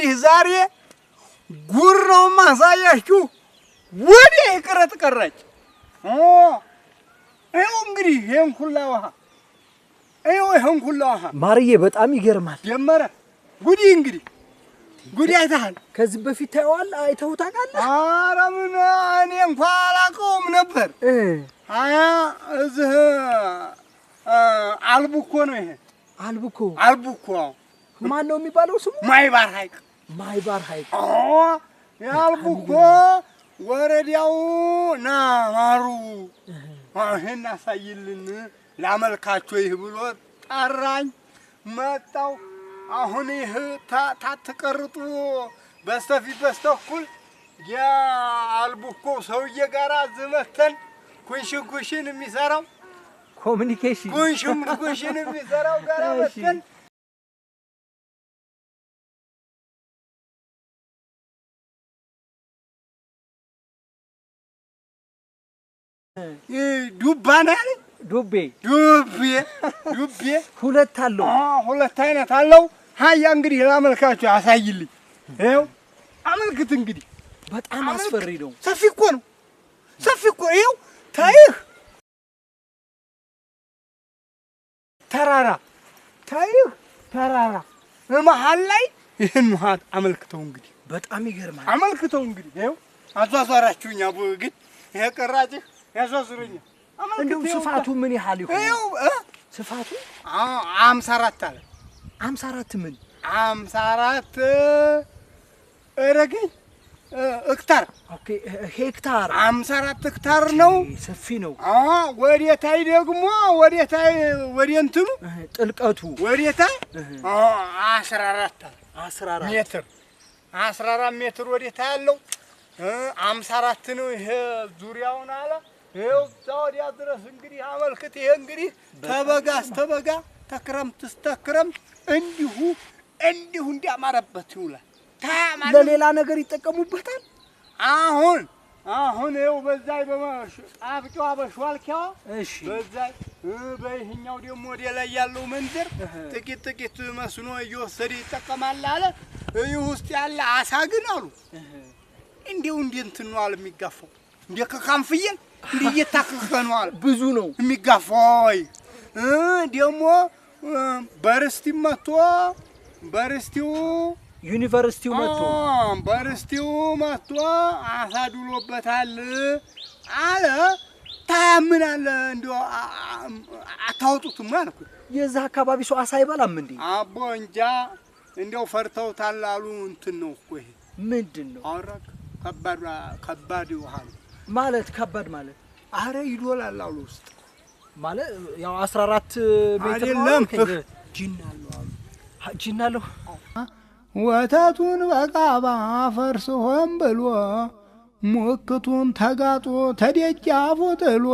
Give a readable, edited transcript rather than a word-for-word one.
እንግዲህ ዛሬ ጉር ነው ማሳያችሁ። ወዲያ ይቅረት ቀረች። ይኸው እንግዲህ ይሄን ሁላ ውሃ ይኸው ይሄን ሁላ ውሃ ማርዬ፣ በጣም ይገርማል። ጀመረ ጉዲ እንግዲህ ጉዲ አይተሃል። ከዚህ በፊት ታየዋል? አይተኸው ታውቃለህ? ኧረ ምን እኔ እንኳን አላውቀውም ነበር። አያ እዚህ አልቡኮ ነው ይሄ። አልቡኮ አልቡኮ ማን ነው የሚባለው ስሙ? ማይባር ሐይቅ። ማይባር ሐይቅ። አዎ የአልቡኮ ወረዳው ና ማሩ ይሄን አሳይልን ላመልካቸው ይህ ብሎ ጠራኝ። መጣው። አሁን ይህ ታትቀርጡ በስተፊት በስተኩል የአልቡኮ ሰውዬ ጋር ዝመተን ኩንሽን ኩንሽን የሚሰራው communication ኩንሽን ኩንሽን የሚሰራው ጋራ መተን ዱባ ነው ያለኝ። ዱቤ ዱቤ ዱቤ ሁለት አለው። ሁለት አይነት አለው። ሀያ እንግዲህ ላመልካችሁ አሳይልኝ። ይኸው አመልክት እንግዲህ። በጣም አስፈሪ ነው። ሰፊ እኮ ነው። ሰፊ እኮ ይኸው ታይህ ተራራ ታይህ ተራራ መሀል ላይ ይህን ውሃ አመልክተው እንግዲህ። በጣም ይገርማል። አመልክተው እንግዲህ ይኸው አዟዟራችሁኝ። አቦ ግን ይሄ ቀራጭህ ያዟዙረኛል። እንደው ስፋቱ ምን ያህል ይሆን? ይኸው ስፋቱ 54 አለ። 54 ምን? 54 እረገኝ እክታር። okay ሄክታር። 54 ሄክታር ነው። ሰፊ ነው። አዎ ወዴታይ ደግሞ ወዴታይ ወደ እንትኑ ጥልቀቱ ወዴታይ 14 አለ። 14 ሜትር 14 ሜትር ወዴታይ ያለው 54 ነው። ይሄ ዙሪያውን አለ። ይኸው እዛ ወዲያ ድረስ እንግዲህ አመልክት። ይሄ እንግዲህ ተበጋ እስከ በጋ ተክረምት እስከ ክረምት እንዲሁ እንዲሁ እንዲያማረበት ይውላል። ለሌላ ነገር ይጠቀሙበታል። አሁን አሁን ይኸው በዛይ በጣፍጫዋ በሿልኪያዋ እሺ በዛይ በይህኛው ደግሞ ወደ ላይ ያለው መንደር ጥቂት ጥቂት መስኖ እየወሰደ ይጠቀማል አለ። ይህ ውስጥ ያለ አሳ ግን አሉ እንዲው እንደ እንትን ነው አለ የሚጋፋው፣ እንደ ከካንፍየል እንደ እየታከከ ነው አለ። ብዙ ነው የሚጋፋው። ደግሞ በርስቲ መጥቶ በርስቲው ዩኒቨርሲቲው መጥቶ በርስቲው መጥቶ አሳድሎበታል አለ። ታያምናለ እንዲያው አታወጡትም አልኩት። የዛ አካባቢ ሰው አሳ አይበላም እንዴ? አቦ እንጃ እንዲያው ፈርተውታል አሉ። እንትን ነው እኮ ይሄ ምንድን ነው? አረ ከባድ ከባድ ውሃ ነው ማለት ከባድ ማለት አረ ይዶላል አሉ ውስጥ ማለት ያው 14 ሜትር ነው አይደለም። አልከኝ። ጅን አለው አሉ። ጅን አለው። ወተቱን በቃባ ፈርስሆን ብሎ ሙክቱን ተጋጦ ተደጃፉ ጥሎ